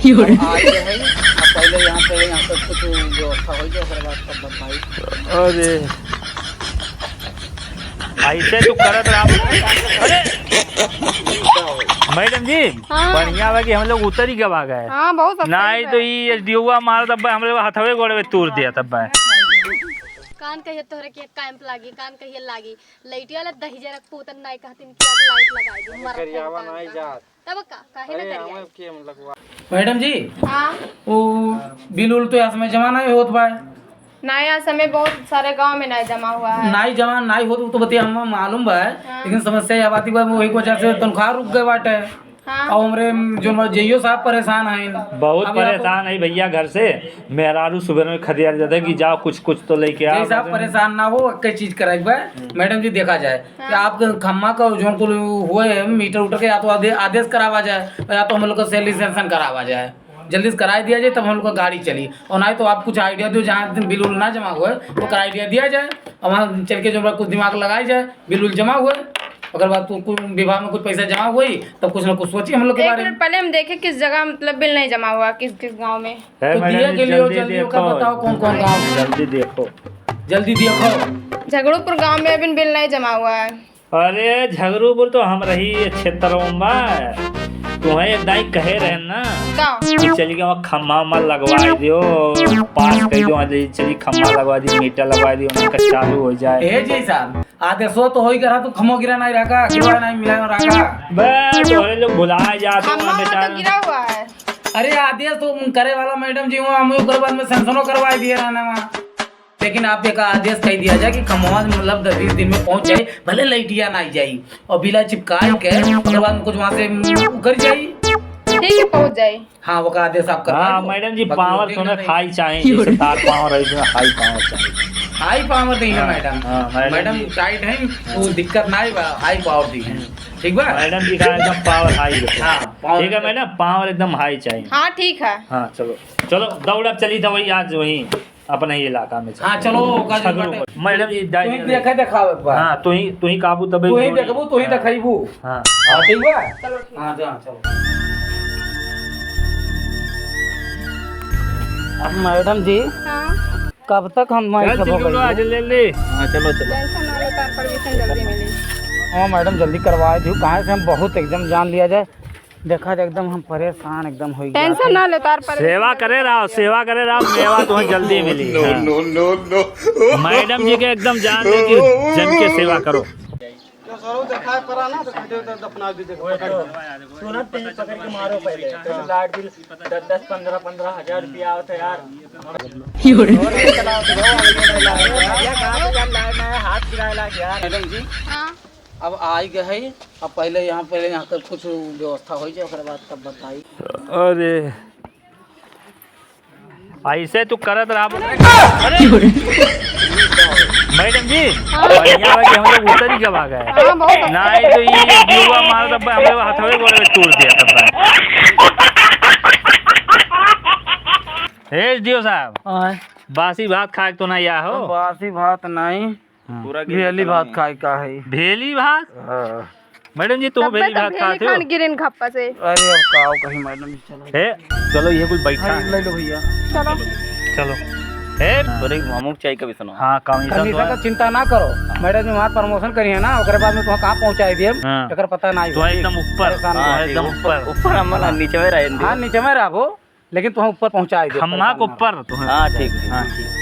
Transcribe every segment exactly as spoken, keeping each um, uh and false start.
क्यों रे? आई रहे, अब पहले यहाँ पे, यहाँ पे कुछ व्यवस्था हो जाए, ओकरे बाद तब बताई। अरे, ऐसे तू करत रहा। अरे, मैडम जी, हाँ। बढ़िया बा कि हम लोग उतर ही गवा गए। हाँ, बहुत अच्छा नाई बा। तो ई एसडीओवा मारत अब हम लोग हथवे गोड़वे तूर दिया तब बा। कान कहिए तोहरे के कैंप लागी, कान कहिए लागी। लाइटिया वाला दहिजरा के पूतन नाई कहतिन कि आप लाइट लगाई दी, मरत है गरियावा कान नाई का। जात। तब का, काहे ना अरे, करिया? हमें के हम लगवा। मैडम जी, हाँ। वो बिल उल तो यहाँ समय जमा नहीं होत बा। नहीं, यहाँ समय बहुत सारे गांव में नहीं जमा हुआ है। नहीं जमा, नहीं होत, वो तो बतिया हमें मालूम बा, हाँ। लेकिन समस्या यह बात बा, वही वजह से तनख्वाह रुक गए बाटे। हाँ। और हमरे जो जेईओ साहब परेशान हैं। बहुत अब यहाँ तो परेशान है भैया, घर से मेहरारू सुबह में खदियार जाते हैं कि जाओ कुछ, कुछ तो लेके आओ। जेई साहब परेशान ना हो, एक चीज कराई बा, मैडम जी, देखा जाए कि हाँ। आपके खम्मा का जोन कुल हुए है, मीटर उटर के या तो आदे-, आदेश करावा जाए, या तो हम लोग का सैलरी सैंक्शन करावा जाए, जल्दी से कराई दिया जाए, तब हम लोग का गाड़ी चली। और नहीं तो आप कुछ आइडिया दो, जहाँ दिन बिल उल ना जमा हुए, वो का आइडिया दिया जाए, और वहाँ चल के जो कुछ दिमाग लगाई जाए, बिल उल जमा हुए, ओकर बाद कुछ, कुछ विभाग में कुछ पैसा जमा हुई, तब कुछ ना कुछ सोची हम लोग के एक बारे मिनट में। पहले हम देखें किस जगह, मतलब, बिल नहीं जमा हुआ, किस, किस गाँव में। है तो मैडम दिया जी, के लिए जल्दी जल्दी ओकर देखो। बताओ कौन कौन गाँव है। जल्दी देखो। जल्दी देखो। झगड़ूपुर गाँव में अभी बिल नहीं जमा हुआ है। अरे झगड़ूपुर तो हम रही क्षेत्र में बा। तुम्हें एक दाई कहे रहे ना का? कि चली के वहाँ खम्मा उम्मा लगवा दियो, पास कर दो, वहाँ चली खम्मा लगवा दी, मीटर लगवा दी, उनका चालू हो जाए। ए जेई साहब, आदेशो तो होई करा, तू खम्मो गिरा नहीं रहा का, गिरवा नहीं मिला रहा का? बस तोहरे लोग भुलाए जाते हो, खम्मा हमेशा। वहाँ तो गिरा हुआ है। अरे आदेश तो करे वाला मैडम जी, वहाँ हम ओकर बाद में सैंक्शनो करवाए दिए रहना वहाँ। लेकिन आप एक आदेश कह दिया जाए कि खम्मा मतलब दस बीस दिन में पहुँच जाए, भले लाइटिया ना आई जाई, और बिला चिपकाए के ओकर बाद में कुछ वहाँ से उकर जाई। ठीक है, पहुँच जाई। हाँ, ओका आदेश आप करवाई हाँ, दो। मैडम जी, बाकी पावर लोग तो ना नहीं। हाई चाहिए, जैसे तार पावर है, इसमें हाई पावर चाहिए। हाई पावर दी है हाँ, मैडम। हाँ, मैडम मैडम जी। टाइट है, वो दिक्कत ना ही बा, हाई पावर दी है। ठीक बा? मैडम जी का एकदम पावर हाई है। हाँ, पावर ठीक है एकदम। मैडम, पावर एकदम हाई चाहिए। हाँ, ठीक है। हाँ, चलो, चलो, दौड़ अब चली था वही आज वही अपने ही इलाका में चली। हाँ, चलो, ओका जो झगड़ू बाटे। मैडम जी, तू ही डायरी देखे देखावे एक बार। हाँ, तू ही, तू ही काबू तबे तू ही जोड़ी। देखबू, तू ही हाँ। देखाइबू। हाँ। हाँ, ठीक बा? चलो, ठीक। हाँ, जा, चलो। अब मैडम जी, हाँ। कब तक हम वहीं चल, सब हो चिंटू, गए? आज ले ले। हाँ, चलो, चलो। टेंशन ना लो, तार परमिशन जल्दी मिली। हाँ, मैडम, जल्दी करवा दू। कहाँ से हम बहुत एकदम जान लिया जाए। देखा जाए, एकदम हम परेशान एकदम हो गया। टेंशन ना ले, तार परमिशन सेवा जल्दी करे रहो, मिली। सेवा करे रहो, मेवा तुम्हें जल्दी मिली। No, हाँ। No, no, no। मैडम जी के एकदम जान दे कि जन के सेवा करो। तो सरो देखाए पड़ा ना, तो कहते तो दफना दीजिए। सुना, टीवी पकड़ के मारो पहले। लाइट बिल दस दस, पन्द्रह पन्द्रह हजार रुपया आवत है यार। क्यों रे? और ये चलाओ, चलाओ, ये चलाओ। भैया, कहाँ से यार लाइन आया, हाथ गिराए लाग यार। मैडम जी, हाँ। अब आई गए है, अब पहले यहाँ, पहले यहाँ का कुछ व्यवस्था हो जाए, ओकरे बाद तब बताई। अरे, ऐसे तू करत रहा। अरे! मैडम जी, हाँ। बढ़िया बा कि हम लोग उतर ही गवा गए। हाँ, बहुत अच्छा। नाई तो ये जुआ मार तब हम लोग हथवे गोड़े में तोड़ दिया तब। हे एसडीओ साहब, हाँ। बासी भात खाए तो ना या हो? बासी भात नहीं। हाँ। पूरा गिर भेली चला भात नहीं। खाए का है। भेली भात? हाँ। मैडम जी, तुम तब भेली तो भात भेली खाते हो? खान गिरिन खप्पा से। अरे, अब का कहीं मैडम जी, चलो। हे, चलो, ये कुछ बैठा हाँ, है। ले लो भैया। चलो। चलो। हे। अरे, मामू चाय का भी सुनो। हाँ, कमीशन कमीशन तो का है। चिंता ना करो। मैडम जी, वहाँ प्रमोशन करी है ना, ओकरे बाद में तुम्हें कहाँ पहुँचाई दिए, हाँ। एकर पता नहीं। तो एकदम ऊपर। परेशान हाँ, मत हो। एकदम ऊपर। ऊपर हम ना नीचे में रहेंगे। हाँ, नीचे में रहबो। लेकिन तुम्हें ऊपर पहुँचाई दे, खम्मा परेशान के ना ऊपर हो। तुम्हें हाँ, पहुँचाई ठीक, दे। ठीक। हाँ, ठीक।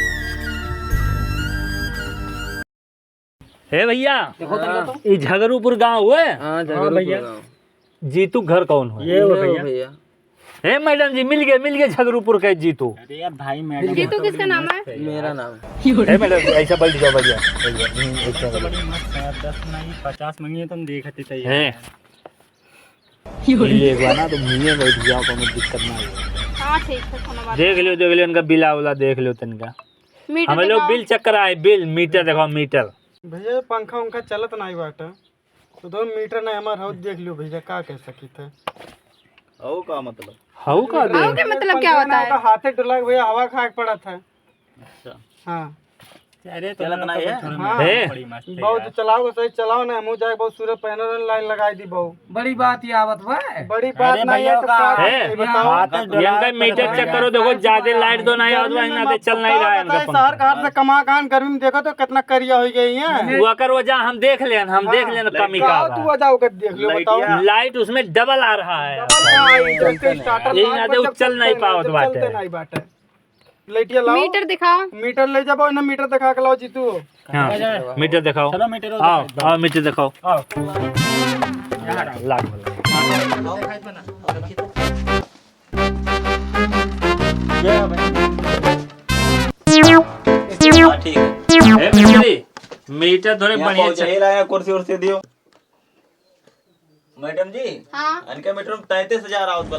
हे भैया, देखो तो, देखो तो। ई झगरूपुर गाँव हुए? हाँ, हाँ, झगरूपुर भैया। गाँव। जीतू घर कौन हुए? ये हो ये हो भैया। भैया। हे मैडम जी, मिल गए, मिल गए झगरूपुर के जीतू। अरे यार भाई, मैडम जीतू किसका नाम है? मेरा नाम है। हे मैडम जी, ऐसा बैठ जाओ, बैठ जाओ, बैठ जाओ। हम्म, ऐसा बैठ जाओ। बड़ी मस्त है यार, दस नहीं, पचास मंगिए, तुम देखते ही। हे। ये एक बार ना तुम भुइयां बैठ जाओ, कोनो दिक्कत ना हो। हाँ, ठीक है, कोनो बात देख नहीं। लियो, देख लियो, इनका बिला उला देख लियो तनिका। मीटर हमें लोग दिखाओ। बिल चेक कराए, बिल, मीटर देखो, मीटर। भैया, पंखा उंखा चलत नाही बाटे, तो दो मीटर ना हमार हो, देख लियो भैया, का कह सकित है? हऊ का मतलब? हऊ का हऊ दे? के मतलब क्या पंखा होता ना है? तो हाथे डोला के भैया, हवा खाए के पड़त है। अच्छा। हाँ। अरे, तो चलत ना है। हाँ। है? बड़ी मस्त है बहुत यार। चलाओ, सही चलाओ ना, हमहू जाए, बहुत सूरज panel लाइन लगाई दी, बहुत। बड़ी बात ये आवत बा। बड़ी बात अरे ना, भैया ये तो का का है? है, बताओ। हाँ, तो इनका मीटर check करो, देखो, ज्यादा लाइट दो नहीं आवत बा, इनका चल नहीं रहा है इनका पंखा। शहर का हाल से कमा कान गर्मी में देखो तो कितना करिया हो गई है। वो अगर वजह हम देख लेन, हम देख लेन कमी का बा। तू वजह ओकर देख लो, बताओ। लाइट उसमें double आ रहा है। Double आ रहा है, जैसे starter यही ना दे, चल नहीं पावत बाटे। चलते नहीं बाटे। लइटिया लाओ। मीटर दिखाओ। मीटर ले जाबो, इन्हें मीटर दिखा के लाओ जीतू। हाँ, मीटर दिखाओ। चलो, मीटर आओ, दिखाओ। आओ, मीटर दिखाओ। आओ। लाग वाला। ये है भाई। हाँ, ठीक है। ए, मिस्त्री, मीटर थोड़े यहाँ बढ़िया पहुँचे चल- ही लाया, कुर्सी उर्सी दियो। मैडम जी, हाँ। अनके मीटर में तैंतीस हजार आवत बा।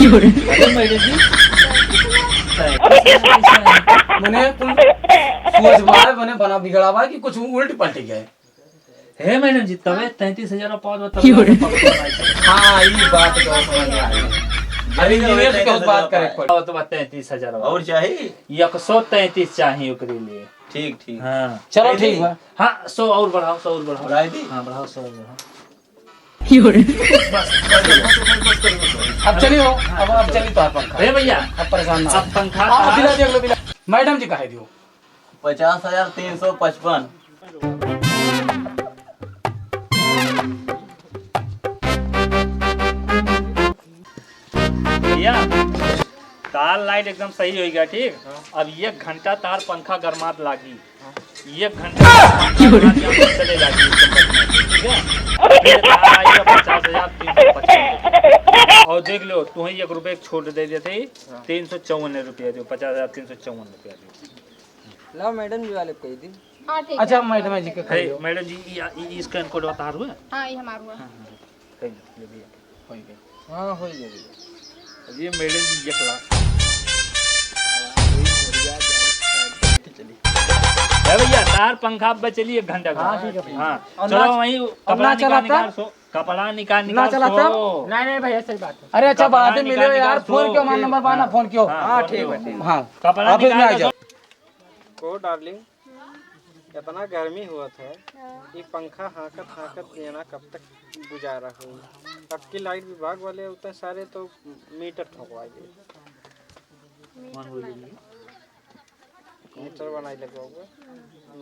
अरे मैडम जी, मने कुल सोच बा, मने बना बिगड़ा बा कि कुछ उल्ट पलट गए। हे मैडम जी, तबे तैंतीस हजार पावत बा, तबे हाँ, ई बात तो समझ में आ गई। अभी इंजीनियर से कुछ बात करे के पड़ी। पावत बा तैंतीस हजार। और चाही? एक सौ तैंतीस चाही ओकरे लिए। ठीक, ठीक। हाँ। चलो, ठीक बा। हाँ, सौ और बढ़ाओ, सौ और बढ़ाओ। बढ़ाई दी? हाँ, बढ़ाओ, सौ और बढ़ाओ। बस, बस, बस, बस, बस, बस, बस। अब चलिए हो, अब, अब चलिए तो आप पंखा। ए भैया, अब परेशान ना हो। अब पंखा हाँ, का बिना देख लो, बिना। मैडम जी कहे दियो। पचास हजार तीन सौ पचपन। भैया, तार लाइट एकदम सही होइगा, ठीक? हाँ। अब एक घंटा तार पंखा गरमात लागी। हाँ। एक घंटा तार पंखा गरमात चले लागी एकदम बढ़िया से, ठीक है? ये तार आइगा पचास हजार तीन सौ पचपन रुपया। और देख लो, तुम्हें एक रुपये छूट दे देते ही, हाँ। तीन सौ चौवन रुपया दो, पचास हजार तीन सौ चौवन रुपया दो। लाओ मैडम जी वाले कह दी। हाँ, ठीक है। अच्छा, मैडम जी के हे, कहियो। मैडम जी, ई, ई, ई scan code बता हुए? हाँ, ई हमार हुआ। हाँ, हाँ, हाँ। कह लो, ले भैया। हो गया। हाँ, हो गया भैया। अब ये मैडम जी एक लाख। चली। ए भैया, तार पंखा अब चली एक घंटा का। हाँ, ठीक है भैया। हाँ, और चलो ना, वहीं और कपड़ा ना निकाल, चलाता? निकाल सो, कपड़ा निकाल, ना निकाल चलाता? सो। नहीं, नहीं भैया, सही बात है। अरे अच्छा, कपड़ा बाद में निकाल, मिलो निकाल यार, फोन सो। क्यों हमारा नंबर बा ना, हाँ, फोन क्यों? हाँ, हाँ, ठीक है, ठीक है। हाँ, कपड़ा ऑफिस में निकाल आ के जाओ। सो। को डार्लिंग, इतना गर्मी हुआ था, हाँ। ये पंखा हाँकत हाँकत देना कब तक गुजारा होई? अब की लाइट विभाग वाले उतने सारे तो मीटर ठोकवा दे। मीटर बनाई लगवाओगे?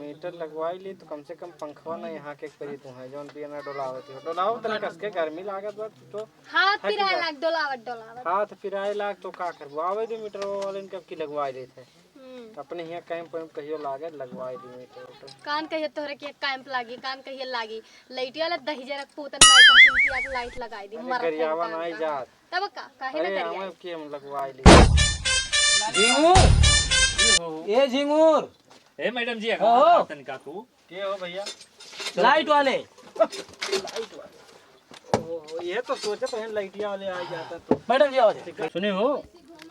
मीटर लगवाई ली तो कम से कम पंखवा ना यहाँ के करी तू है, जौन भी ना डोलावत हो, डोलावत ना कस के, गर्मी लागत बा तो हाथ पिराए लाग, डोलावत, डोलावत। हाथ पिराए लाग तो का करबो? आवे दे मीटर वाले इनके अब की लगवाई लेते हैं। हम्म। अपने हियाँ कैंप वैंप कहियो लागे, लगवाई दी मीटर उटर। कान कहियो तोहरे के कैंप लागी, कान कहियो लागी। लाइट वाला दही जरा पूतन मार कहतिन कि आके लाइट लगाई दी, अरे, मरत है गरियावा कान नहीं का। जात। तब का, काहे ना अरे, गरियाई? हमें कि हम लगवाई ली। झिंगुर, ए झिंगुर। ए मैडम जी, हो। अगर तनिका तू। के हो भैया? लाइट वाले। लाइट वाले। ओहो, ये तो सोचत हैं लाइटिया वाले आ जाता तो। मैडम जी, आओ। सुने हो?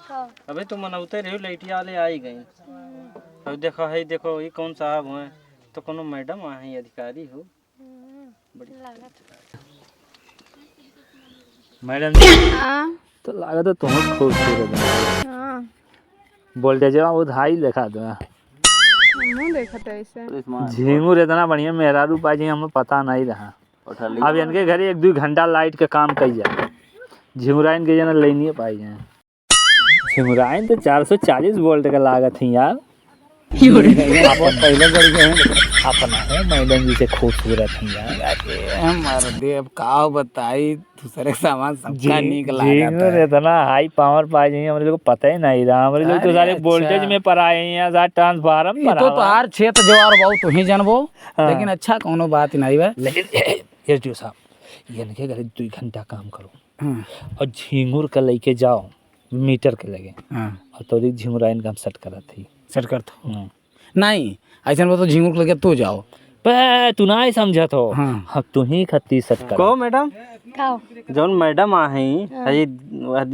हाँ। अबे तो मनौते रहे, लाइटिया वाले आ ही गए। हम्म। अब देखो है, देखो ये कौन साहब हैं? तो कोनो मैडम आ हैं, अधिकारी हो। हम्म, बढ़िया। लागत। मैडम जी। हाँ। तो लागत है तुम खूबसूरत है। हाँ। वोल्टेजवा बहुत हाई देखा दो। हमहू देखत है ऐसे। झिंगुर इतना बढ़िया मेहरारू पाई जी, हमें पता नहीं रहा। अब इनके घरे एक दो घंटा लाइट के काम कई जाए, झिंगुराइन के जना लेनिए पाई जाए। झिंगुराइन तो चार सौ चालीस वोल्ट के लागत है यार। अपन पहले गड़ गए हैं, अपना है मैडम जी से खूबसूरत है यार। अरे हमार देव, का बताई, दूसरे के सामान सबका झी-, नीक लागत झिंगुर है। इतना हाई पावर पाई जी, हमरे लोग को पता ही नहीं रहा। हमरे लोग तो अरे सारे अच्छा। वोल्टेज में पर आए हैं, सारे ट्रांसफार्मर ये पर तो आवा। तोहार क्षेत्र जवार बाबू, तू ही जानबो। हाँ। लेकिन अच्छा, कोनो बात नहीं बा। लेकिन एसडीओ साहब, इनके घरे दुई घंटा काम करो। हाँ। और झिंगुर के लेके जाओ मीटर के लगे। हाँ। और तोरी झिंगुराइन का हम सेट करत ही। सेट करत हो। हाँ। नहीं, ऐसन बा तो झिंगुर के लगे तू जाओ। बे, तू ना ही समझत हो। हाँ। हम तू ही खत्ती सेट कर। कहो मैडम। कहो। जौन मैडम आ हैं, हाँ। है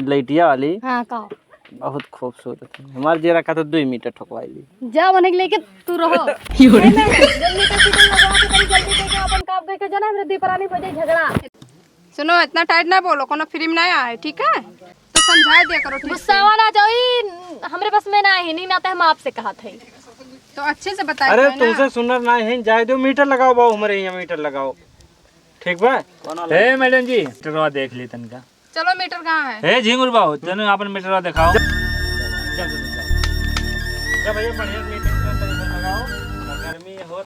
लाइटिया वाली। हाँ, कहो। बहुत खूबसूरत है। हमार जेरा का तो दुई मीटर ठोकवाई ली। जा, उन्हें लेके तू रहो। ए मैडम, जब मीटर फीटर लगवा के तनी जल्दी दे के अपन काम करके जाना, हमरे दीपरानी हो जाए झगड़ा। सुनो, इतना टाइट ना बोलो, कोनो फ्री में ना आए, ठीक है? तो समझाए दिया करो ठीक से। गुस्सावा ना जाओ, ई हमरे बस में ना है, नहीं ना तो हम आपसे कहत है। तो अच्छे से बताए अरे करो ना। तुमसे सुनर ना है, जाए दो, मीटर लगाओ बाबू, हमारे यहाँ मीटर लगाओ, ठीक बा? हे मैडम जी, मीटरवा देख ली तनका। चलो मीटर कहाँ है? हे झिंगुर बाबू, तने अपन मीटरवा दिखाओ। चल, चल, चल, चल। जा भैया, बढ़िया मीटर लगाओ, गर्मी हो।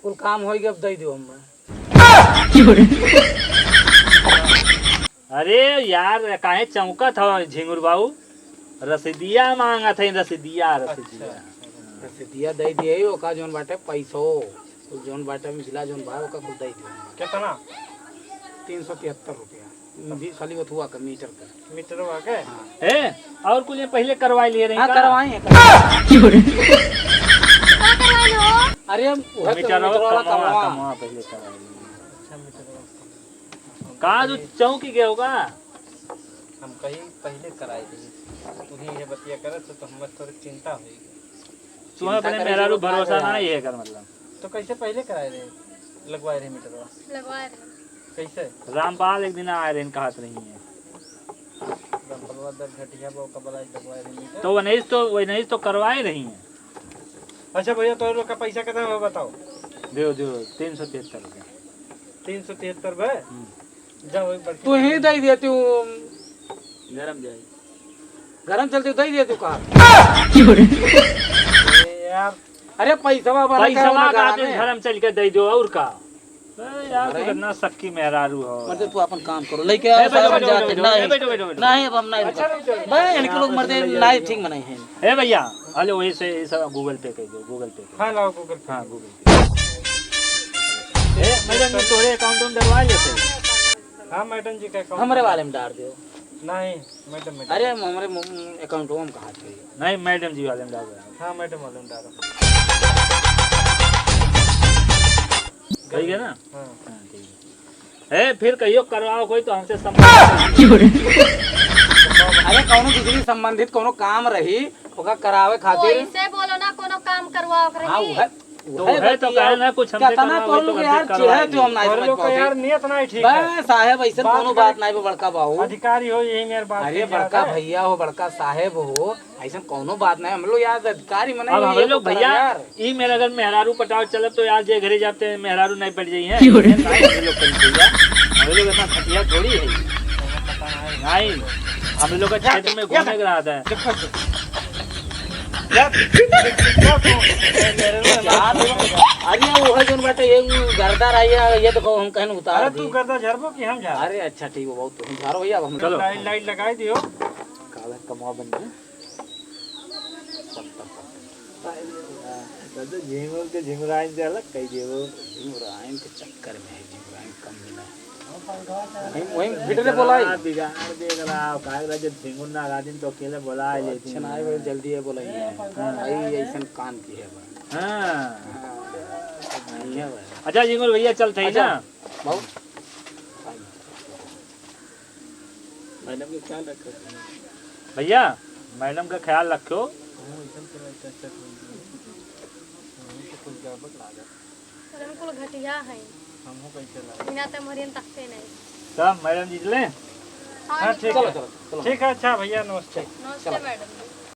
कुल काम होई गया, अब दे दो हमें। अरे यार, काहे चौंकत हो झिंगुर बाबू? रसीदिया मांगत है, रसीदिया, रसीदिया। अच्छा, अच्छा। रसीदिया दे दिए, ओका जौन बाटे पैसो, कुल जौन बाटे मिला जौन बा, ओका कुल दे दिए। कितना? तीन सौ तिहत्तर रुपया। भी खाली बथुआ का मीटर का। मीटरवा के? हाँ। ए, और कुछ ये पहले करवा लिए रही हाँ, का? करवाए हैं, करवाए हैं। का करवाए हो? अरे, हम वह तो मीटरवा मीटर वाला कमवा, कमवा। कमवा पहले करवा लिए। अच्छा, मीटरवा। का जो चौंक गया होगा? हम कहीं पहले कराए थे। तू ही ये बतिया करत हो तो हमें थोड़ी चिंता होई। तुम्हें चिंता अपने करे मेहरारू जरूरत ना भरोसा है ना यार। ये कर मतलब। तो कैसे पहले कराए रहे, लगवाए रहे मीटरवा? लगवाए रहे। कैसे? रामपाल एक दिन आए रहे, कहत रही है। रामपालवा दर घटिया बा, ओका बलाई लगवाए रहे मीटर। तो वो नहीं तो, वो नहीं तो करवाए रही है। अच्छा भैया, तो लोग का पैसा कितना हुआ बताओ? दो, दो, तीन सौ तिहत्तर रुपया। तीन सौ तिहत्तर बे? हम्म। जा वही पर तू ही दे दिया तू। गरम जाए। गरम चलते दे दिया तू कहा। ए यार। अरे पैसवा वाला पैसवा का होना का गाना तू में। गरम चल के दे दो और का? ए यार, तू अरे। कितना सक्की मेहरारू हो। मतलब तू अपन काम करो, लेके ए आओ, बैठो, सारा बैठो, जाके। बैठो, नहीं, ए बैठो, बैठो, बैठो। नहीं, अब हम नहीं अच्छा, रुको। रुको, रुको। भाई, इनके लोग मरते नहीं, ठीक में नहीं है। ए भैया, हेलो, वही से, ये सब Google Pay कर दो, Google Pay कर दो। हाँ, लाओ Google Pay। हाँ, Google Pay। ए, मैडम जी, तोरे account में डलवा लेते हैं। हाँ, मैडम जी का account हमरे में। वाले में डाल दो। नहीं, मैडम, मैडम। अरे, हम हमरे मो-, account में कहाँ थे? नहीं, मैडम जी वाले में डाल रहे हैं। हाँ, मैडम वाले में डालो। सही है ना? हाँ। हाँ, ठीक है। ए, फिर कहियो करवाओ कोई तो हमसे संपर्क करिए। अरे, कौनो बिजली संबंधित कौनो काम रही, ओका करावे खातिर। वैसे बोलो ना, कोनो काम करवाओ के हाँ, रही। उहे, तो उहे उहे तो बतिया। कहे ना, कुछ हमसे कितना करवाओ, तोर तो लोग हमसे यार, करवा चिढ़े ली। तू हम नहीं तोर समझ लोग का पाओ। यार नियत नहीं ठीक है। बस साहेब, ऐसे बात कोनो करे बात नहीं बा, बड़का बाबू। अधिकारी हो, यही मेरे बात अरे, कही बड़का जाता है। भैया हो, बड़का साहेब हो, ऐसन कौनो बात नहीं, हम लोग यार अधिकारी मने अब ये हम तो लोग करा भैया, यार। ई मेरा अगर मेहरारू पटाव चलत तो यार जे घरे जाते हैं मेहरारू नहीं पट जाई है। क्यों रे? ये नहीं हम लोग कहीं भैया, हम लोग इतना घटिया थोड़ी है। नहीं, हम लोग का क्षेत्र में घूमे के रहा था। अरे वो है जोन बाटे ये गर्दा रही है, ये देखो हम कहन उतार अरे दी। तू गर्दा झरबो कि हम झर? अरे अच्छा ठीक हो, बहुत तुम झारो भैया, अब हम चलो। लाइट, लाइट लगाई दियो। काला कमवा बन गया। तो झिंगुर के झिंगुराइन से अलग कही देबो। झिंगुराइन के चक्कर में है, झिंगुराइन कम मिला। वहीं, वहीं फिटले बोलाई। बिगाड़ देख रहा हो, काहे ला जब झिंगुर ना आगा दिन तो अकेले बोला तो लेती अच्छा ना आए, हैं। जल्दी है बोलाई है। हाँ। भाई ऐसन कान की है बा। हाँ। हाँ। नहीं है बा। अच्छा झिंगुर भैया चलते हैं अच्छा। ना। बहुत। मैडम के ख्याल रखो। भैया, मैडम का ख्याल रखो। अरे, हम कुल घटिया हैं। हमहू कैसे लागे? बिना ते मरियन तकते नहीं। तब मैडम जी चले? हाँ, हाँ, ठीक चलो, है। चलो, चलो। ठीक है, अच्छा भैया, नमस्ते। नमस्ते चलो। मैडम जी।